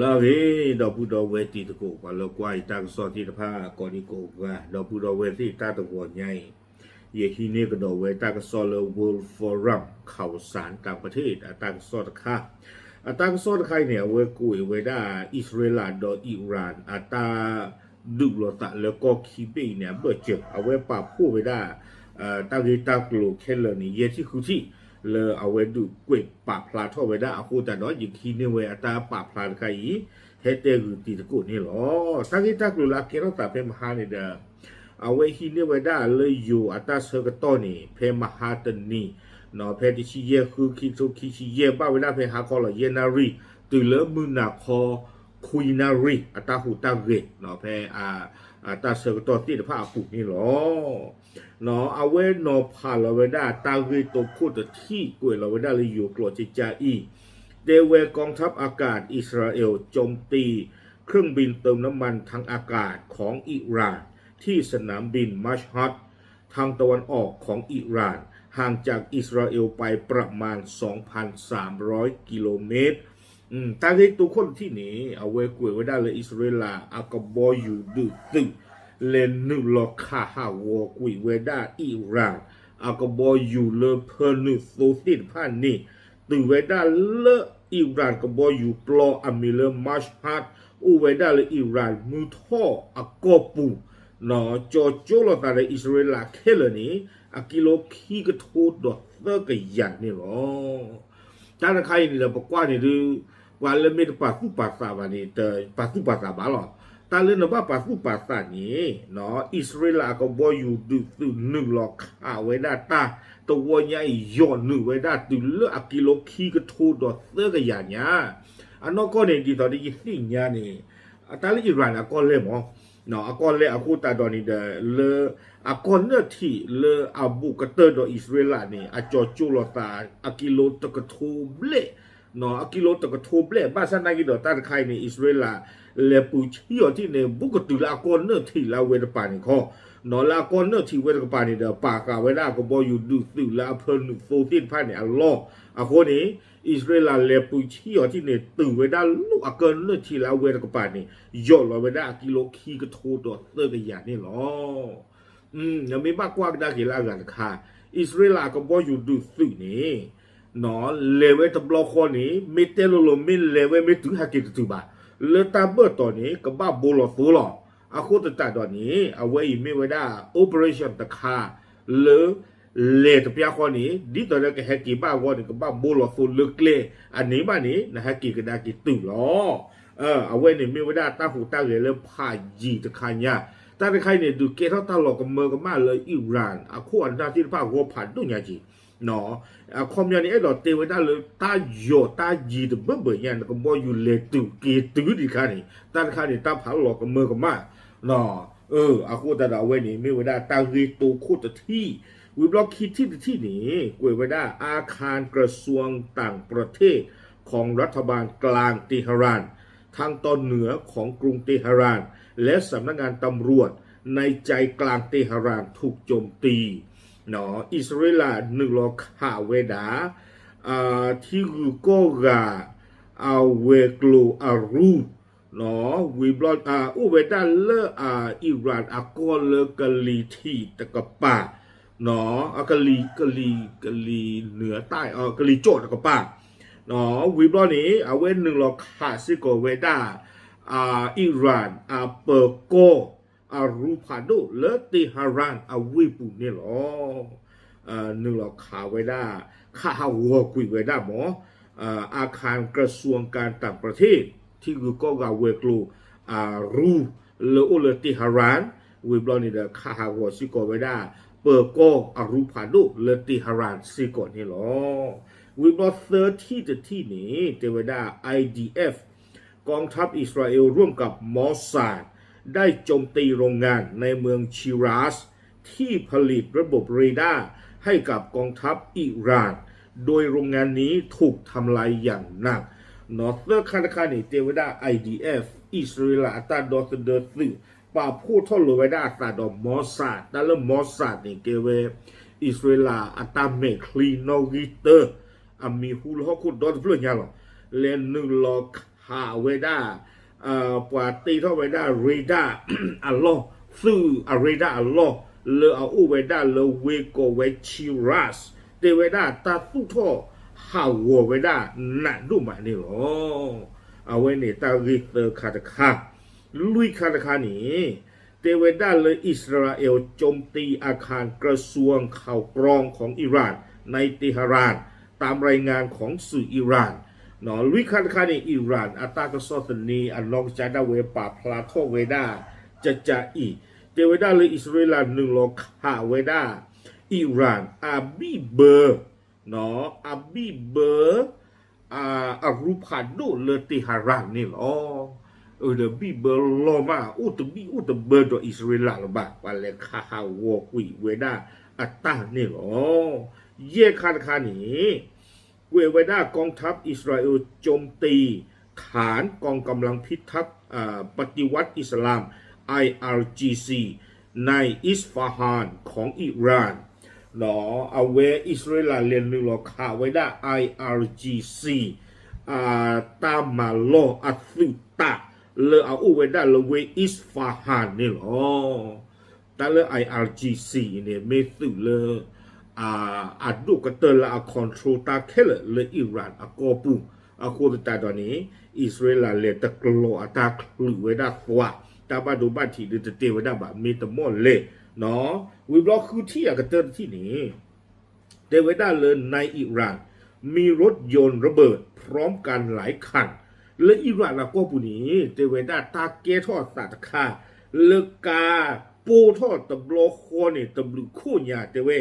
လၢအဂ့ၤ ဒီပုၢ်ဒီဝဲၢ်တံၤသကိး ပှၤလၢကွၢ်ယတၢ်ကစီၣ်သ့ၣ်တဖၣ် ကိးဒံကိးဂၤ ဒီပုၢ်ဒီဝဲၢ်သ့ၣ် တၢ်တဂီၤညါအံၤ ယဟံးန့ၢ်ကဒီးဝဲတၢ်ကစီၣ်လၢ World Forum ข่าวสารต่างประเทศ အတၢ်ကစီၣ်တခါ အတၢ်ကစီၣ်တခါအံၤန့ၣ် အဝဲကွဲးဝဲဒၣ် အံၣ်စရ့လးဒီးအံၣ်ရၣ် အတၢ်ဒုးလိာ်သးလၢကီၢ်ခံဘ့ၣ်အံၤန့ၣ် အဘၢၣ်စၢၤ အဝဲပာ်ဖှိၣ်ဝဲဒၣ် တၢ်ဂ့ၢ်တၢ်ကျိၤခဲလၢာ်န့ၣ် ယဲၢ်ထံၣ်ဃုထံၣ် လၢအဝဲဒုးကွဲးပာ်ဖျါထီၣ်ဝဲဒၣ်အဃိသတးဒီး ယကဟံးန့ၢ်ဝဲအတၢ်ပာ်ဖျါတခါအံၤ ဟဲတဲဂုာ်တံၤသကိးန့ၣ်လီၤ. တၢ်ဂ့ၢ်တၢ်ကျိၤလၢအကဲထီၣ်သးဖဲမဟါန့ၣ်ဒီး အဝဲဟံးန့ၢ်ဝဲဒၣ်လၢယိၤအတၢ်ဆၢကတီၢ်န့ၣ် ဖဲမဟါတနံၤ ဖဲတဆံယဲၢ် ဃု ခံကထိခံဆံယဲၢ် ဘၣ်ဝဲဒၣ်ဖဲဟါခီလီၤ ယဲၢ်နၣ်ရံၣ် တုၤလၢမုၢ်နၤခီ ခွံနၣ်ရံၣ် အတၢ်ဟူးတၢ်ဂဲၤ ဖဲ တၢ်ဆၢကတီၢ်သ့ၣ်တဖၣ်အပူၤန့ၣ်လီၤ. အဝဲနီၤဖးလီၤဝဲဒၣ်တၢ်ဂ့ၢ်တိခိၣ်တထံၣ် ကွဲးလီၤဝဲဒၣ်လၢယိၤကျိာ်ကကါအံၤ တဲဝဲ กองทัพอากาศอิสราเอลโจมตีเครื่องบินเติมน้ำมันทางอากาศของอิหร่านที่สนามบินมัชฮัดทางตะวันออกของอิหร่าน ห่างจากอิสราเอลไปประมาณ สองพันสามร้อยกิโลเมตร တၢ်ဂ့ၢ်တိခိၣ်တထံၣ်န့ၣ် အဝဲကွဲးဝဲဒၣ်လၢအံၣ်စရ့လးအကဘီယူၤဒုးသုး လဲၤနုာ်လီၤခးဟးဂီၤကွံာ်ဝဲဒၣ်အံၣ်ရၣ် အကဘီယူၤလၢဖၢနုာ်သိသ့ၣ်တဖၣ်န့ၣ် တုၤဝဲဒၣ်လၢအံၣ်ရၣ်ကဘီယူၤပျီအမံၤလၢ Mashhad အိၣ်ဝဲဒၣ်လၢအံၣ်ရၣ်မုၢ်ထီၣ်အကီၢ်ပူၤ ကၠီၤကၠိလိာ်သးဒီးအံၣ်စရ့လးခဲလၢာ်န့ၣ် အကံလိခံကထိဒီးသၢကယၤန့ၣ်လီၤ. တၢ်တခါအံၤန့ၣ်ဒီး ပကွၢ်န့ၣ်ဒုး ပှၤလၢမ့ၢ်တပာ်သူၣ်ပာ်သးဘၣ်န့ၣ် တပာ်သူၣ်ပာ်သးဘၣ်လီၤ. တၢ်လၢနဘၣ်ပာ်သူၣ်ပာ်သးန့ၣ် အံၣ်စရ့လးအကဘီယူၤဒုးသုးနုာ်လီၤခးဝဲဒၣ်တၢ်တဝီညါအံၤ ယီၢ်နုာ်ဝဲဒၣ်တုၤလၢအကံလိခံကထိဒီးသၢကယၤညါ အနီၢ်ကီၢ်န့ၣ် ဒ်သိးဒီးယသ့ၣ်ညါန့ၣ် တၢ်လၢအံၣ်ရၣ်န့ၣ် အကီၢ်လဲၢ်မး အကီၢ်လဲၢ်အဃိသတးဒီးန့ၣ်ဒီး လၢအကီၢ်နၢၣ်ထံးလၢအဘူးကတၢၢ်ဒီးအံၣ်စရ့လးန့ၣ် အကၠီၤကၠိလိာ်သး အကံလိတကထိဘျဲၣ် အကံလိတကထိဘျဲၣ် ဘၣ်ဆၣ်နာ်က့ဒီးတၢ်တခါအံၤန့ၣ် အံၣ်စရ့လး လဲၤပူၤဆံးအီၤထံၣ်န့ၣ် ဘူးကတုၤလၢအကီၢ်နၢၣ်ထံးလၢအဝဲတပၤန့ၣ်ခီ လၢအကီၢ်နၢၣ်ထံးဝဲတကပၤန့ၣ်ဒီး ပာ်ဃာ်ဝဲဒၣ်အကဘီယူၤဒုးသုးလၢအဖၢနုာ်သိသ့ၣ်တဖၣ်န့ၣ်အလီၢ် အဃိန့ၣ် အံၣ်စရ့လးလဲၤပူၤဆံးအီၤထံၣ်န့ၣ် တုၤဝဲဒၣ်လၢအကီၢ်နၢၣ်ထံးလၢအဝဲတကပၤန့ၣ် ယီၢ်လီၤဝဲဒၣ်အကံလိခံကထိဒီးသၢကယၤန့ၣ်လီၤ. နမ့ၢ်ဘၣ်ကွၢ်ကဒါက့ၤလၢအဂၤတခါ အံၣ်စရ့လးအကဘီယူၤဒုးသုးန့ၣ် လဲၤဝဲတဘျီဃီန့ၣ် မ့ၢ်တဲလိၤလိၤ မ့ၢ်လဲၤဝဲမ့ၢ်တုၤဟဲက့ၤတတုၤဘၣ် လၢတၢ်ဘၢၣ်တီၤန့ၣ် ကဘၣ်ဘိလီၤသိလီၤ. အဃိသတးဒီးန့ၣ် အဝဲအံၤမ့ၢ်ဝဲဒၣ် operation တခါ လၢ လဲၤတပျၢ်ဃီန့ၣ် ဒ်သိးဒီးကဟဲက့ၤဘၣ်အဂီၢ်န့ၣ် ကဘၣ်ဘိလီၤသိလၢကျဲ အန့ၣ်ဘၣ်န့ၣ် နဟဲက့ၤကဒါက့ၤတုၤလီၤ. အဝဲန့ၣ်မ့ၢ်ဝဲဒၣ်တၢ်ဟူးတၢ်ဂဲၤလၢဖးယံၤတခါညါ တၢ်တခါအံၤန့ၣ် ဒုးကဲထီၣ်တၢ်လီၤကမၢကမၣ်လၢ Iran အခိၣ်အနၢ်သ့ၣ်တဖၣ်အဂီၢ်ဖးဒိၣ်ညါက့ၤ အခီပညီန့ၣ် အဲၣ်ဒိးတဲဝဲဒၣ်လၢတၢ်ယီၤတၢ်ယံၤတဘၢဘၢညါ နကဘီယူၤလဲၤတုၤက့ၤတုၤဒံးတခါန့ၣ် တၢ်တခါန့ၣ် တၢ်ဖးလီၤကမၢကမၣ် အဃိသတးဒီးအဝဲန့ၣ် မ့ၢ်ဝဲဒၣ်တၢ်ဂ့ၢ်တိခိၣ်တထံၣ် ဝံၤဘျီခံထံၣ်တထံၣ်န့ၣ် ကွဲးဝဲဒၣ် อาคารกระทรวงต่างประเทศของรัฐบาลกลางเตหะราน ทางตอนเหนือของกรุงเตหะราน และสำนักงานตำรวจในใจกลางเตหะรานถูกโจมตี အံၣ်စရ့လးနုာ်လီၤခးဝဲဒၣ် ထံဂုၤကီၢ်ဂၤ အဝဲၤကျိၤအရူ ဝံၤဘျီ အိၣ်ဝဲဒၣ်လၢအံၣ်ရၣ် အကီၢ်လၢကလံၤထံးတကပၤ ကလံၤ ကလံၤ ကလံၤနုာ်တၢ် ကလံၤကၠီၣ်တကပၤ ဝံၤဘျီန့ၣ် အဝဲနုာ်လီၤခးစ့ၢ်ကီးဝဲဒၣ် အံၣ်ရၣ် အပၢၤကီၢ်အရူဖးဒိၣ်လၢ Tehran အဝ့ၢ်ပူၤန့ၣ်လီၤ. နုာ်လီၤခးဝဲဒၣ် ခးဟးဂီၤကွံာ်ဝဲဒၣ်မး อาคารกระทรวงการต่างประเทศ ထံဂုၤကီၢ်ဂၤဝဲၤကျိၤ အရူ လၢအိၣ်လၢ Tehran ဝံၤဘျီန့ၣ်ဒီး ခးဟးဂီၤစ့ၢ်ကီးဝဲဒၣ် ပၢၤကီၢ်အရူဖးဒိၣ်လၢ Tehran စ့ၢ်ကီးန့ၣ်လီၤ. ဝံၤဘျီသၢထံၣ်တထံၣ်န့ၣ် တဲဝဲဒၣ် I D F กองทัพอิสราเอลร่วมกับ Mossad ได้โจมตีโรงงานในเมือง Shiraz ที่ผลิตระบบเรดาร์ให้กับกองทัพอิหร่าน โดยโรงงานนี้ถูกทำลายอย่างหนัก သၢခါတခါန့ၣ် တဲဝဲဒၣ် I D F အံၣ်စရ့လးအတၢ်ဒီသဒၢသုး ပာ်ဖှိၣ်ထီၣ်လိာ်ဝဲဒၣ်အသးဒီး Mossad တၢ်လၢ Mossad န့ၣ် ကဲဝဲ အံၣ်စရ့လးအတၢ်မဲာ်ချံနီၣ်ဂံၢ်တၢ အမံၤဟူလၢဟီၣ်ခိၣ်ဒီတဖျၢၣ်ညါလီၤ. လဲၤနုာ်လီၤခး ဟးဝဲဒၣ် ပှၤတ့ထီၣ်ဝဲဒၣ် radar အလီၢ်, သုးအ radar အလီၢ် လၢအအိၣ်ဝဲဒၣ်လၢဝ့ၢ်ကိးဝဲ Cheras တဲဝဲဒၣ်တၢ်သူၣ်ထီၣ်ဟးဂီၤဝဲဒၣ်နးဒိၣ်မးန့ၣ်လီၤ. အဝဲန့ၣ်တၢ်ဂ့ၢ်သၢခါတခါ, လွံၢ်ခါတခါန့ၣ် တဲဝဲဒၣ်လၢ อิสราเอลโจมตีอาคารกระทรวงข่าวกรองของอิหร่านในเตหะราน ตามรายงานของสื่ออิหร่าน လွံၢ်ခါတခါန့ၣ် အံရၣ်အတၢ်ကစီၣ်သန့အနီၢ်ကစၢ်ဒၣ်ဝဲပာ်ဖျါထီၣ်ဝဲဒၣ် ကကအံၤ, တဲဝဲဒၣ်လၢအံၣ်စရ့လးနုာ်လီၤခးဝဲဒၣ် အံရၣ်အဘံၣ်ဘၢ အဘံၣ်ဘၢ အရူဖးဒိၣ်လၢတ့ဟၤရၣ်န့ၣ်လီၤ. ဒီးဘံၣ်ဘၢလီၤမး အိၣ်တဘံၣ်အိၣ်တဘၢဒီးအံၣ်စရ့လးလၢၤဘၣ် ပှၤလဲၤခးဟးဂီၤကွံာ်ဝဲဒၣ်အတၢ်န့ၣ်လီၤ. ယဲၢ်ခါတခါန့ၣ် ကွဲးဝဲဒၣ် กองทัพอิสราเอลโจมตี ฐานกองกำลังพิทักษ์ปฏิวัติอิสลาม ไออาร์จีซี ในอิสฟาฮานของอิหร่าน အဝဲအံၣ်စရ့လးလဲၤနုာ်လီၤခးဝဲဒၣ် ไออาร์จีซี တၢ်မၤလီၢ်အသုးတၢ် လၢအအိၣ်ဝဲဒၣ်လၢဝ့ၢ်အံၣ်စဖါဟၣ်န့ၣ်လီၤ. တၢ်လၢ ไออาร์จีซี န့ၣ် မ့ၢ်သုးလၢ အဒိၣ်ကတၢၢ်လၢအ control တၢ်ခဲလၢာ်လၢအံရၣ်အကီၢ်ပူၤ, အဃိသတးဒီးန့ၣ် အံၣ်စရ့လးလဲၤတကျိၤအတ၁ုးဝဲဒၣ်သွး, တၢ်ဘၣ်ဒိဘၣ်ထံးဒုးတတဲဝဲဒၣ်ဘၣ် မ့ၢ်တမီၢ်လဲၣ်. ဝံၤဘျီဃုထံၣ်အကတၢၢ်တထံၣ်န့ၣ် တဲဝဲဒၣ်လၢ ในอิหร่าน มีรถยนต์ระเบิดพร้อมกันหลายคัน လၢအံရၣ်အကီၢ်ပူၤန့ၣ် တဲဝဲဒၣ်တၢ်ကဲထီၣ်အသးတခါ လၢကါပိၢ်ထီၣ်တဘျီဃီန့ၣ် တဘျုးခိၣ်ညါတဲဝဲ,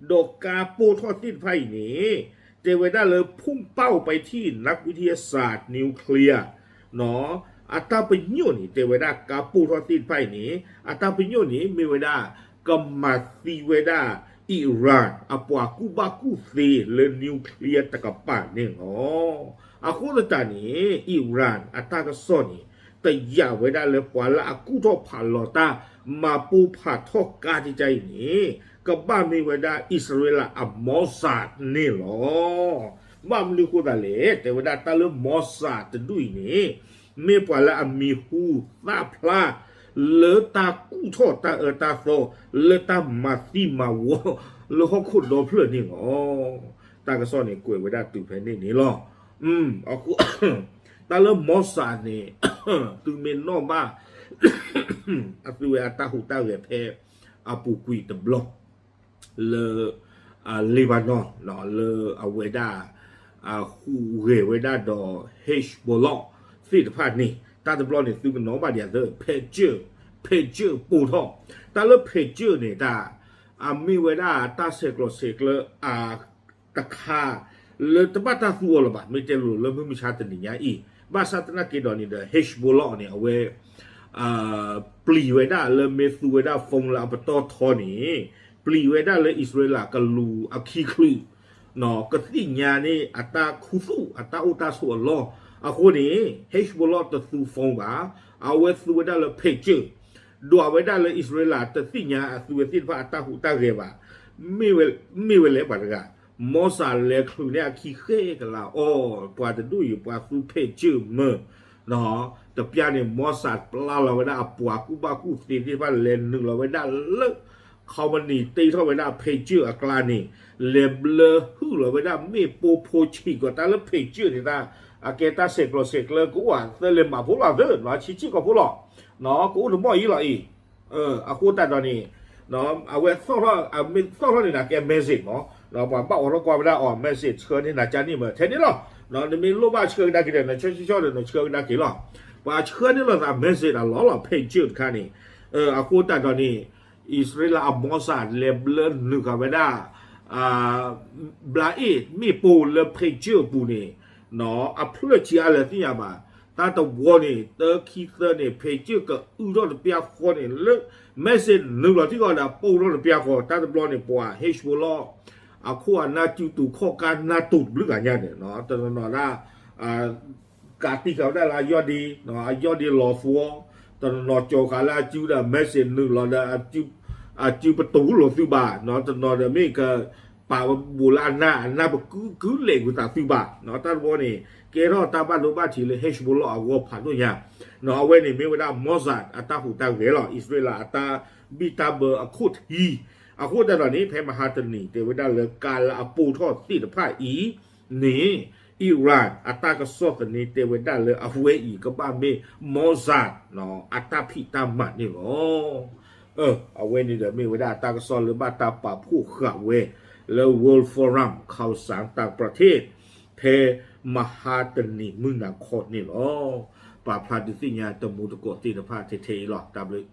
ဒီးကါပိၢ်ထီၣ်သ့ၣ်တဖၣ်အံၤန့ၣ် တဲဝဲဒၣ်လၢ พุ่งเป้าไปที่นักวิทยาศาสตร์นิวเคลียร์ အတၢ်ပညိၣ်န့ၣ် တဲဝဲဒၣ်ကါပိၢ်ထီၣ်သ့ၣ်တဖၣ်အံၤန့ၣ် အတၢ်ပညိၣ်န့ၣ် မ့ၢ်ဝဲဒၣ် ကမၤသံဝဲဒၣ် အံရၣ် အပှၤကူၣ်ဘၣ်ကူၣ်သ့လၢ nuclear တကပၤန့ၣ်လီၤ. အဃိသတးန့ၣ် အံရၣ်အတၢ်ကစီၣ်န့ၣ် တယာ်ဝဲဒၣ်လၢပှၤလၢအကူၣ်ထီၣ်ဖးလီၤတၢ် မၤပိာ်ဖးထီၣ်ကါတကါအံၤန့ၣ် ကဘၣ်မ့ၢ်ဝဲဒၣ်အံၣ်စရ့လးအ Mossad န့ၣ်လီၤ. ဘၣ်မနုၤအဃိသတးလဲၣ် တဲဝဲဒၣ်တၢ်လၢ Mossad တဒူၣ်အံၤန့ၣ် မ့ၢ်ပှၤလၢအမံၤဟူသၣ်ဖျါ လၢတၢ်ကူၣ်ထီၣ်တၢ်အၢတၢ်သီ လၢတၢ်မၤသံမၤဝီ လၢဟီၣ်ခိၣ်ဒီဖျၢၣ်န့ၣ်လီၤ. တၢ်ကစီၣ်န့ၣ်ကွဲးဝဲဒၣ်တုၤဖဲန့ၣ်န့ၣ်လီၤ. အဃိ တၢ်လၢ Mossad န့ၣ် သုမ့ၢ်နီၣ်ဘၣ် အသုဝဲအတၢ်ဟူးတၢ်ဂဲၤဖဲ အပူၤကွံာ်တဘျီ လၢ Lebanon လၢအဝဲဒၣ် ဟူးဂဲၤဝဲဒၣ်ဒီး Hezbollah သ့ၣ်တဖၣ်န့ၣ် တၢ်တဘျီန့ၣ် သုကနီၣ်ဘၣ်ဒံးအသၢ pager, pager ပိၢ်ထီၣ် တၢ်လၢ pager န့ၣ် တၢ် အမ့ၢ်ဝဲဒၣ်တၢ်ဆဲးကျိးဆဲးကျၢ တခါ လၢတဘၣ်တၢ်သူအီၤလၢၤဘၣ် မ့ၢ်တဲလိၤလၢမုၢ်မဆါတနံၤညါအံၤ ဘၣ်ဆၣ်သနာ်က့ဒီးန့ၣ်ဒီး Hezbollah န့ၣ် အဝဲ ပျံၤဝဲဒၣ်လၢမ့ၢ်သူဝဲဒၣ် phone လၢအပတီၢ်ထီန့ၣ် ပျံၤဝဲဒၣ်လၢအံၣ်စရ့လးကလူးအခံချုး ကသ့ၣ်ညါန့ၣ် အတၢ်ခူသူၣ်အတၢ်အိၣ်တၢ်ဆိးအလီၢ် အဃိန့ၣ် Hezbollah တသူ phone ဘၣ် အဝဲသူဝဲဒၣ်လၢ pager ဒွးဝဲဒၣ်လၢအံၣ်စရ့လးတသ့ၣ်ညါအသုဝဲသ့ၣ်တဖၣ်အတၢ်ဟူးတၢ်ဂဲၤဘၣ် မ့ၢ်ဝဲလဲၣ်ပှၤတဂၤ Mossad လဲၤချုးန့ၢ်အခံဃဲကလးအီၤ ပှၤတဒူၣ်အံၤ ပှၤသူ pager မၢ တပျၢ်န့ၣ် Mossad ပျၢ်လီၤဝဲဒၣ်အပှၤကူၣ်ဘၣ်ကူၣ်သ့သ့ၣ်တဖၣ်လဲၤနုာ်လီၤဝဲဒၣ်လၢ company တ့ထီၣ်ဝဲဒၣ် pager အကျါန့ၣ် လဲၤဘျၢဟုၣ်လီၤဝဲဒၣ်မ့ၣ်ပိၢ်ဖိဆံးကီး တၢ်လၢ pager န့ၣ် တၢ်အကဲတၢ်ဆဲးကျိးဆဲးကျၢကအိၣ်သၢလဲၤမးဖိလီၤသၢ ဆံးဆံးကီးဖိလီၤ ကအိၣ်တမီၢ်အံၤလီၤအံၤ အဃိသတးဒီးန့ၣ် အဝဲသီၣ်ထီၣ် မ့ၢ်သီၣ်ထီၣ်န့ၣ် ကဲ message မး ပှၤဘၣ်အိးထီၣ်ကွၢ်ဝဲဒၣ်အီၤ message ဆှၢန့ၢ်နၤကန့ၣ်မး ထဲန့ၣ်လီၤ နမ့ၢ်လိၣ်ဘၣ်ဆှၢကဒါက့ၤဒီး နဆှၢဆှၢဒီးနဆှၢကဒါက့ၤလီၤ ပှၤဆှၢန့ၢ်လိာ်သး message အလီၢ်လီၤ pager တခါန့ၣ် အဃိသတးဒီးန့ၣ် အံၣ်စရ့လးအ Mossad လဲၤဘျၢနုာ်ဃာ်ဝဲဒၣ် ဘျါအ့ၣ်မ့ၣ်ပိၢ်လၢ pager အပူၤန့ၣ် အဖျၢၣ်ဆံးအါလဲၣ်သ့ၣ်ညါဘၣ် တၢ်တဝီန့ၣ် တခံသၢန့ၣ် pager ကအုထီၣ်တပျၢ်ဃီန့ၣ် လၢ message နုာ်လီၤထံကီၢ်ဒီးပိၢ်ထီၣ်တပျၢ်ဃီ တၢ်တဘျီန့ၣ် ပှၤ Hezbollah အခိၣ်အနၢ်စုတူာ်ခီၣ်ကါနၢ်တူာ်တဘျုးဂၤညါန့ၣ် တနီၤနီၤဒၣ် ကးတံာ်ဃာ်ဝဲဒၣ်လၢအယီၢ်ဒ့ အယီၢ်ဒ့လီၤသဝီ တနီၤနီၤကၠီၤဃာ်လၢအစုဒီး message နုာ်လီၤဒီး အစုပတူၢ်လိာ်သုဘၣ် တနီၤဒီးမ့ၢ်က ပာ်ဝဲဘူးလၢအနၢ် အနၢ်ပကုကုလဲာ်ကွံာ်သးသုဘၣ်. တၢ်တဘီန့ၣ် ကဲထီၣ်တၢ်ဘၣ်ဒိဘၣ်ထံးလၢ Hezbollah အဂီၢ်ဖးဒိၣ်ညါ. အဝဲန့ၣ်မ့ၢ်ဝဲဒၣ် Mossad အတၢ်ဟူးတၢ်ဂဲၤလီၤ. အံၣ်စရ့လးအတၢ်ဘံၣ်တၢ်ဘၢအခိၣ်ထံး. အဃိသတးဒီးန့ၣ် ဖဲမဟါတနံၤ တဲဝဲဒၣ်လၢကါလၢအပိာ်ထီၣ်သ့ၣ်တဖၣ်အံၤန့ၣ် Iran အတၢ်ကစီၣ်သန့ တဲဝဲဒၣ်လၢအဝဲအံၤကဘၣ်မ့ၢ် Mossad အတၢ်ဖံးတၢ်မၤန့ၣ်လီၤ. အဝဲန့ၣ်ဒီးမ့ၢ်ဝဲဒၣ်တၢ်ကစီၣ်လၢဘၣ်တၢ်ပာ်ဖှိၣ်ဃာ်ဝဲ လၢ World Forum ခီၣ်စၣ်တၢ်ပြထ့ၣ် ဖဲမဟါတနံၤမုၢ်နၤခီန့ၣ်လီၤ. ပာ်ဖျါဒုးသ့ၣ်ညါတမူတကိးသ့ၣ်တဖၣ်ထဲထဲအံၤလီၤ. တၢ်ဘျုး